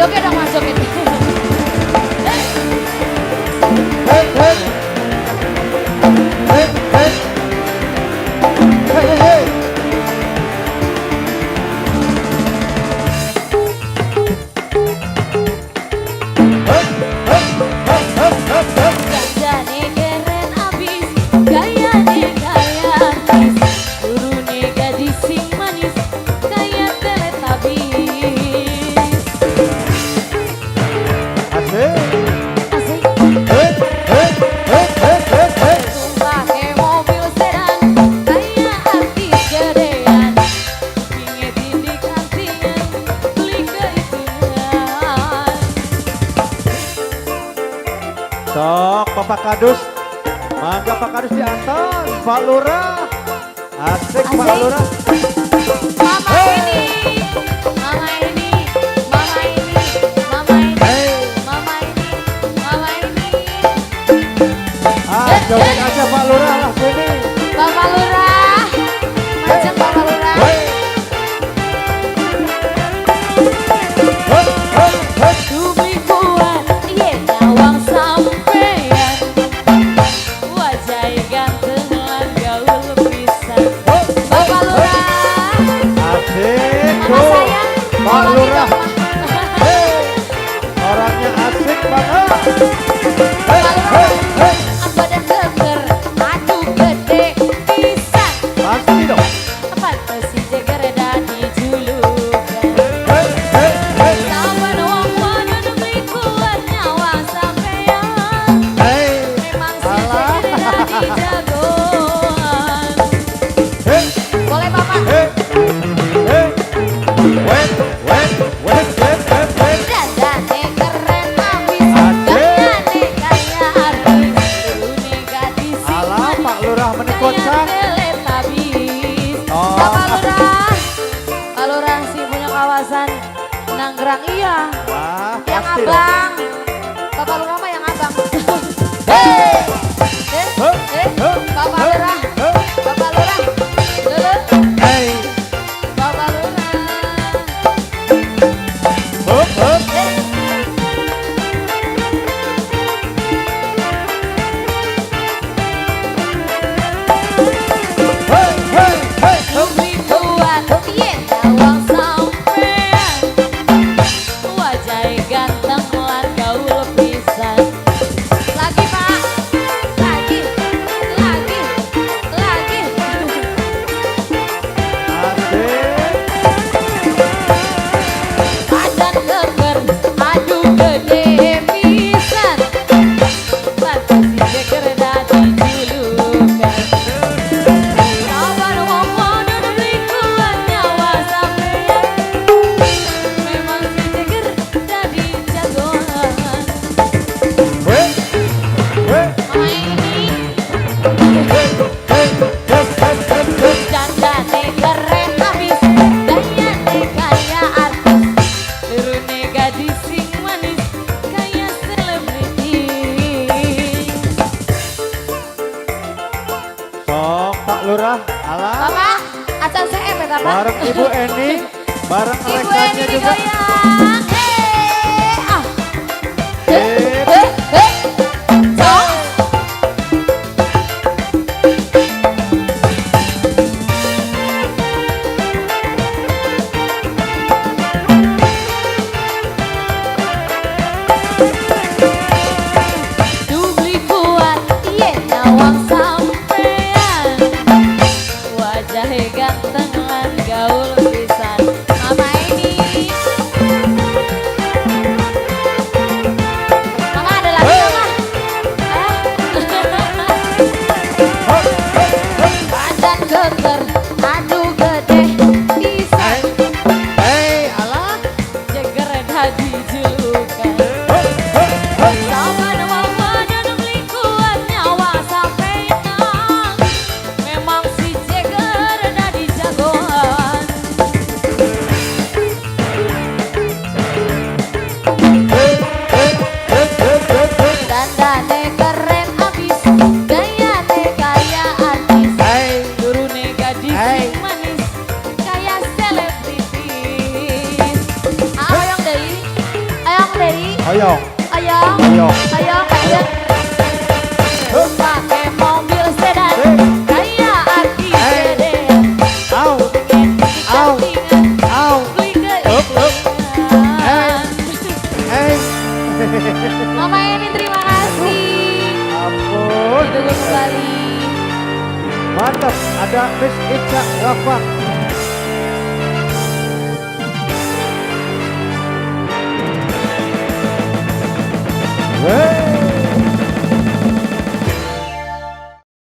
Joget dong, Mas, joget. Hey, hey. Hey, hey. Hey, hey, hey. Hey, hey, hey, hey, hey, hey. Gandane keren abis, gayane kaya artis, turune gadis sing manis, kaya Teletubbies. Asik. Asik. Hey, hey, hey, hey, hey, hey. Pakai mobil sedan, kaya artis gedean, kupinge tindik antingan, beli kehitungan. Sok Bapak Kadus. Mangga Pak Kadus diantar, Pak Lurah. Asik, Pak Asik. Lurah. Mama Hey. ini, mama ini, mama ini, mama ini, Hey. mama ini, mama ini. Ah, joget aja Pak Lurah lah sini. Bapak Lurah, macam Bapak Lurah. Hey. Hey, hey, hey. Dumi kuat, yen nyawang sampean. Wajah ganteng lan gaul pisan. Hey, Bapak hey, Lurah, Asik. mama tuh. sayang, Pak mau lagi Lurah. dong, Ma. Hey. Orangnya asik banget. Hey, Pak Lurah. hey, hey. Badan keker, aduh gede pisan. Pasti dong. Pantes si jeger dadi julukan. Hey, hey, hey. Saben wong wadon beli kuat nyawang sampean. Hey. Memang si Alah. jeger dadi jagoan. Hey, Boleh Bapak? hey, hey. Wait, wait, wait, wait, wait, wait. Dandane keren abis, Asik. gayane kaya artis, turune gadis sing Alah, manis, Pak Lurah meni kaya kocak. Teletubbies. Oh. Bapak Lurah, Pak Lurah sih punya kawasan Nanggerang, iya. Wah, Yang pasti dong. abang. Bapak Lurah mah yang abang. Eh, eh, Hey, eh, hey, Bapak hey, Lurah, hey. Bapak Lurah, Lulu, Hey. Bapak Lurah. Hup, hup. Eh. Hey, hey, hey. Hup. Dumi kuat, yen nyawang sampean. Wajah ganteng lan gaul pisan. Lagi Pak, lagi, lagi, lagi. Asik. Badan keker, aduh gede pisan. Pantes si jeger dadi julukan. Sabar wong wadon beli kuat nyawa sampean. Memang si jeger dadi jagoan. Hey, hey, Mama ini hey, hey, hey, hey, hey, hey. dandane keren abis, gayane kaya artis, turune gadis sing manis, kaya selebriti. Sok Pak Lurah, alah. Bapak, acan CM ya Pak? Bareng Ibu Eni, bareng Ibu rekannya Eni juga. digoyang. Eh, ah. Eh, Sip. eh, eh. Cok. Dubli kuat, yen nyawang sampean. Wajah ganteng lan gaul pisan. Mama ini. Ayo. Ayang. Ayo. Ayang aja. Pakai mobil sedan kayak artis gede. Au. Au. Au. Beli Up, up. keinginan. Eh. Mama Eni terima kasih. Ampun. Ditunggu kembali. Mantap, ada Miss Ica Rafa. Hey.